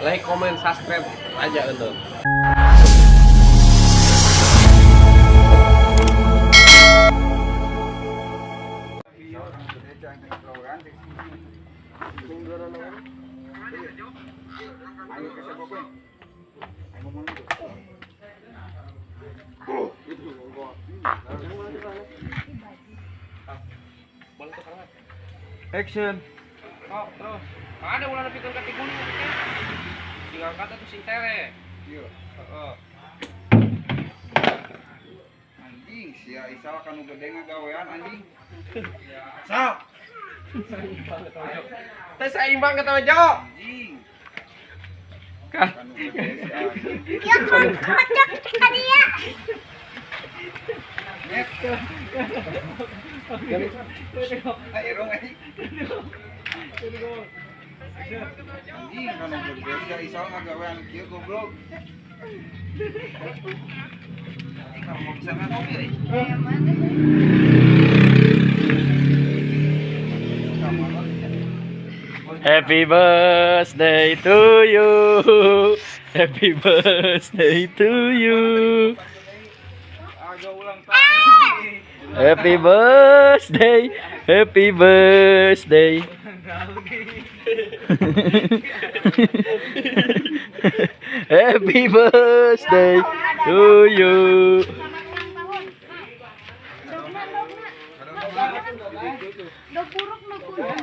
Like, comment, subscribe aja untuk. Action. Oh, terus. Ada ulah nepikeun ka tiguling teh. Sing angkat atuh sing tere. Iya. Heeh. Anjing, sia Isal kanu gede ngagawean anjing. Sal. Teh saimbang kata Jo. Anjing. Kanu gede si anjing. Ya kan kocak tadi ya. Net. Ayo anjing. Anjing kanu gede sia Isal ngagawean kieu goblok. Anjing kamu bisa ngopi euy. Happy birthday to you. Happy birthday to you. Agak ulang tahun. Happy birthday. Happy birthday. Happy birthday to you. Selamat ulang tahun. Dogna dogna. Dog buruk dog kuda.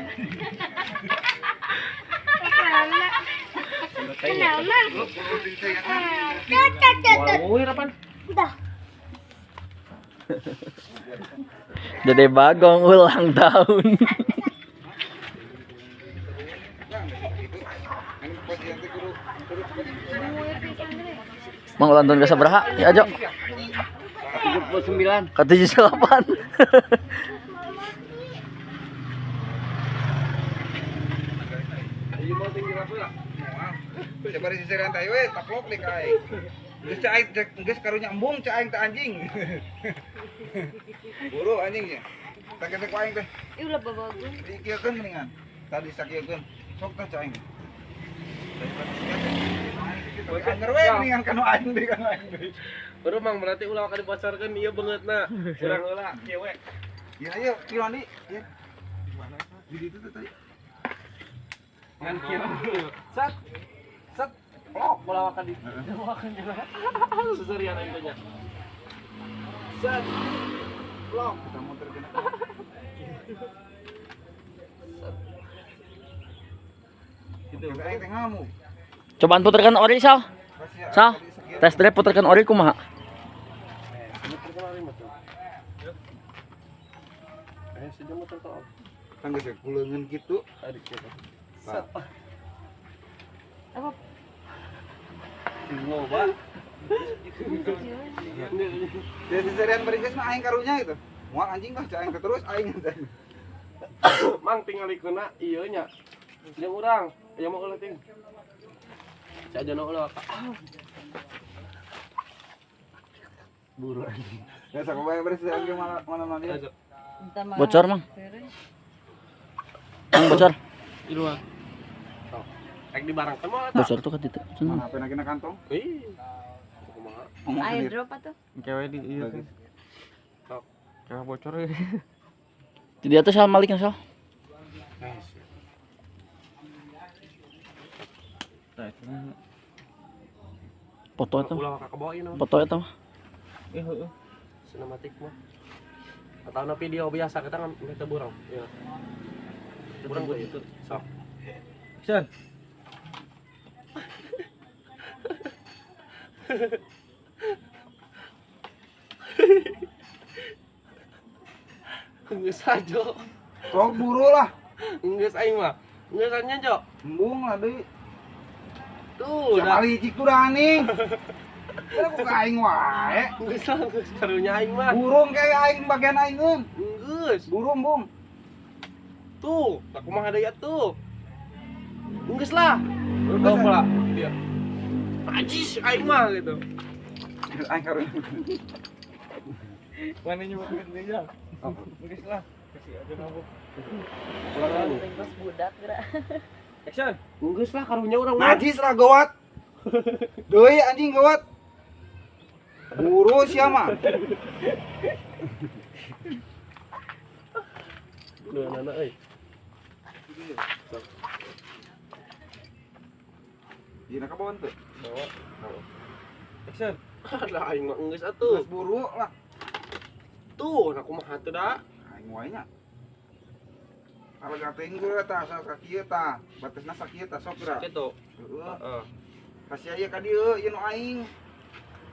Kenal. Udah. Dede Bagong ulang tahun. Mang ulang tahun ke sabaraha? Ya, Jo. 79. Ke 78. Ieu mau tinggi rapi lah. Coba di sisirian teh we, taplok deh ka aing. Geus cai aing geus karunya embung cai aing teh anjing. Buru anjing nya. Tak kete ku aing teh. Ih ulah babagun. Dikieukeun mendingan. Tadi sakieukeun. Sok teh cai aing. Anger we mendingan kanu aing deui kanu aing deui. Baru mang berarti ulah ka dibocorkeun ieu beungeutna. Urang heula kieu we. Ya ayo kieu Andi. Ya. Di ditu teh tadi. Ngan kieu. Set. Set. Plok ulah ka di. Seserian aing teh nya. Set. Plok. Kita muter kena. Gitu. Kita aing teh ngamuk. Cobaan puterkan ori, Sal. Sal, tes drive puterkan ori kumaha? Muter ka mah tuh. Eh, sejam muter ka. Kan geus kuleungeun kitu. Tadi kieu. Set. Apa? Loba. Di sisirian bari geus mah aing karunya gitu. Moal anjing mah cai aing teh terus aing teh. Mang tingalikeunna ieu nya. Jeung urang, ieu mah ulah ting. Si Ajono ulah ka. Buru anjing. Ya sok bae bari sisirian ge mana mana dia. Bocor, Mang. Mang bocor. Di luar. Sok. Rek dibarengkeun moal eta. Bocor tuh ka ditu. Mana HP na kantong? Ih. Kumaha? Ngomong Air sendiri. drop atuh. Kewe di iya tuh. Sok. Kewe bocor. Di atas Sal maliknya, Sal. Nah, itu mah. Foto eta. Ulah ka kebawa ieu mah. Foto eta mah. Eh, heeh. Sinematik mah. Atau na video biasa kita nggak teu burang. Iya. Burang tuh itu. Sok. Action. Geus aja. Sok buru lah. Geus aing mah. Geus nya, Jo. Embung lah deui. Tuh, Siapa dah. licik tuh dah nih. Kira ku ka aing wae. Geus lah, geus karunya aing mah. Burung kayak aing bagian aingeun. Geus. Burung bung. Tuh, tak kumaha deui atuh. Geus lah. Tuh pula dia. Najis aing mah gitu. Aing karunya. Mana nyoba ke dia? Geus lah. Kasih aja nabok. Pulang Bos budak geura. Action. Geus lah karunya urang mah. Najis lah gawat. Deui anjing gawat. Buru sia mah. Duh, nana euy. Dina ka bawan teu? Bawa. Action. Lah aing mah geus atuh. Geus buru lah. Tuh, nah kumaha teu da? Aing wae nya. Kalau teuing gua tah sakieu tah, batasna sakieu tah sok geura. Kitu. Heeh. Heeh. Kasih aya ka dieu ieu nu aing.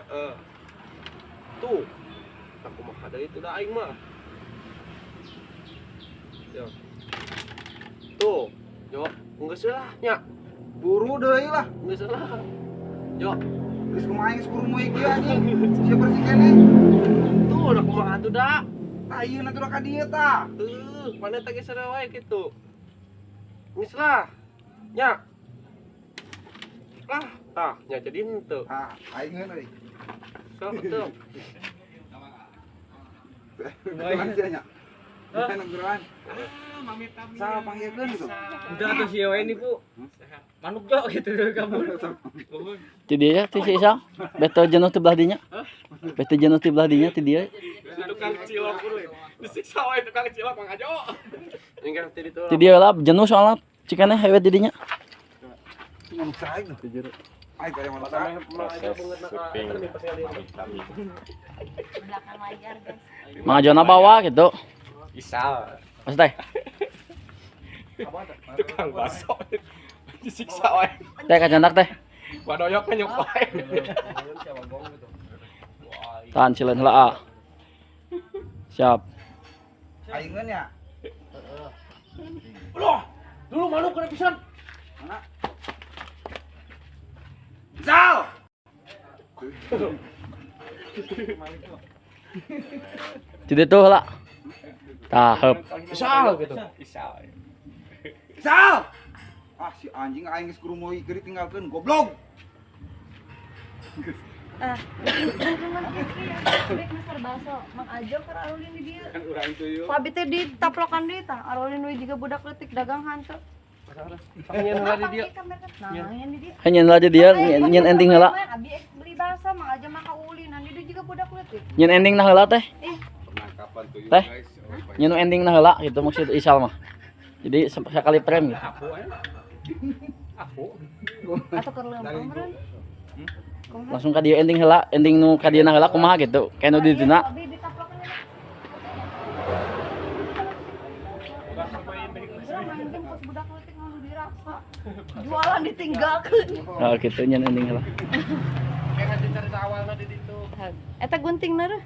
Heeh. Tuh. Nah kumaha deui teu da aing mah. Yo. Tuh, yo, geus lah nya. Buru deui lah. Geus lah. Yo, Geus kumaha aing geus buru moe kieu anjing. Sia bersih keneh. tuh nah kumaha tuh da? Tah ieu na tuh ka dieu tah. Tuh, mana teh geus wae kitu. Geus lah. Nya. Lah, tah, nya jadi henteu. Ah, aing ngeun euy. Sok tuh. Geruan sia nya. Bukan geruan. Salah panggilkeun gitu. Udah tuh si ini, Bu. Manuk jok gitu kabur. Ti dia ti si Isal. Beto jenuh ti belah dinya. Beto jenuh ti belah dinya ti dia. Tukang cilok dulu. Disiksa wae tukang cilok Mang Ajo. Ini kan tadi tuh. Ti dia lah jenuh soalnya cikana hewet di dinya. Manuk saha aing tuh? Aing teh manuk saha. Belakang layar, guys. Mang Ajona bawa gitu. Isal. Mas teh. Tukang bakso. Disiksa wae. Teh kacandak teh. Wadoyok nyuk wae. Tahan sileun heula. Ah. Siap. Aing ngeun ya. Loh, dulu manuk kena pisan. Mana? Sal. Ti ditu heula. Tah, heup. Isal gitu. Isal. Sal. Ah si anjing aing geus kudu moe keur ditinggalkeun goblok. Ah, cuman kieu ya, bek masar baso. Mang Ajo keur arulin di dieu. Kan urang tuyul. Ku abi teh ditaplokan deui tah, arulin we jiga budak leutik dagang hantu. Nyen heula di dieu. Nah, nyen di dieu. Nyen heula di dieu, nyen ending heula. Abi beli bakso Mang Ajo mah kaulin, di dieu juga budak leutik. Nyen ending na heula teh. Eh, Penangkapan tuyul Teh. guys. Nyen ending na heula gitu maksud Isal mah. Jadi sekali frame gitu. Aku aja. Aku. atau keur leumpang meureun. Langsung ka dieu ending heula, ending nu ka dieu na heula kumaha gitu. Kayak nu di dina. Abi ditaplokan. Budak leutik nu dirasa. Jualan ditinggalkeun. Nah, gitu nyen ending heula. Kayak nanti cerita awalna di ditu. Eta gunting na reuh.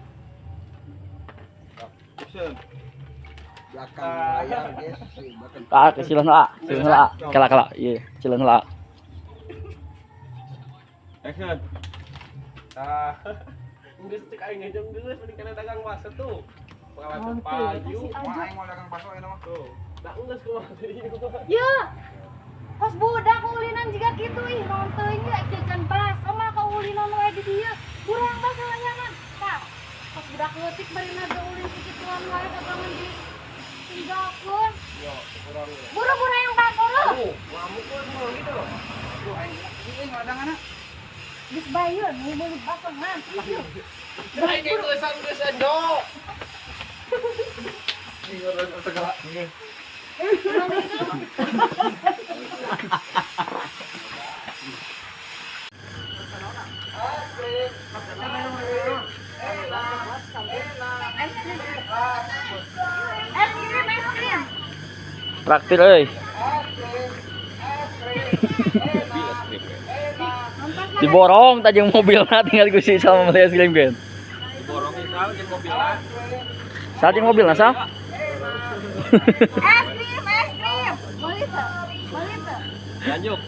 Belakang layar guys. Belakang. Ah, sileun heula, sileun heula. Kala kala, ieu sileun heula. Action. Tah. Geus cek aing aja geus mending kana dagang bakso tuh. Pengalaman payu. Wah aing mau dagang bakso ayeuna mah. Tuh. Da geus kumaha deui. Ya. Kos budak ulinan jiga kitu ih, naon teuing ge jajan bakso mah kaulinan we di dieu. Kurang bakso layangan. Tah, kos budak leutik bari naga ulin sakituan wae dagangan di tinggalkeun. Yo, kurang. Buru-buru yang bakso lu. Tuh, ngamuk we buru gitu loh. Tuh aing ieu ngadaganna. Geus bayeun nu meuli bakso ngantri ieu. Aing ge geusan-geusan jo. Es krim. Es krim, es krim. Traktir euy. Diborong tah jeung mobilna tinggal ku si Isal beli es krim kan. Diborong Isal jeung mobilna. Sal jeung mobilna Sal? Es krim, es krim. Beli teu? Beli teu? Lanjut.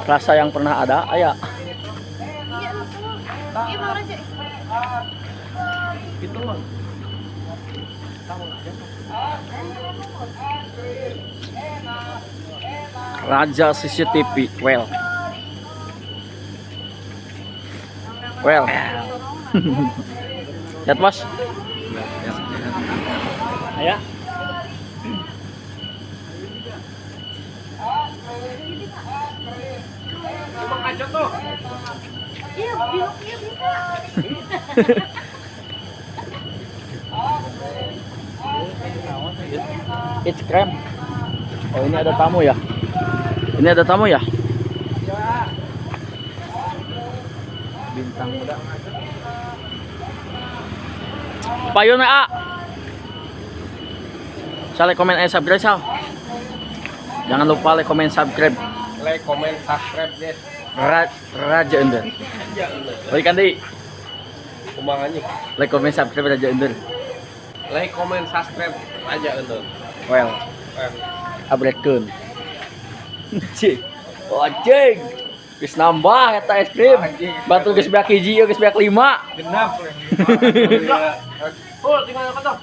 Rasa yang pernah ada aya. Iya, langsung. Iya, Mang Raja. Gitu mah. Raja CCTV well. Well. Sehat, Bos? Ya. Cuma kaca tuh. Iya, di iya bisa. It's cream. Oh, ini ada tamu ya? Ini ada tamu ya? Bintang muda. Payun A. Sal, like, comment, and subscribe, Sal. Jangan lupa like, comment, subscribe. Like, comment, subscribe, guys. Raja Ender. Balikan deui. Kumaha anjing. Like, comment, subscribe Raja Ender. Like, comment, subscribe aja itu. Well, abrekeun. Cik. Oh, anjing. Geus nambah eta es krim. Batu geus beak hiji, ieu geus beak lima. Genap. Oh, tinggal apa tuh?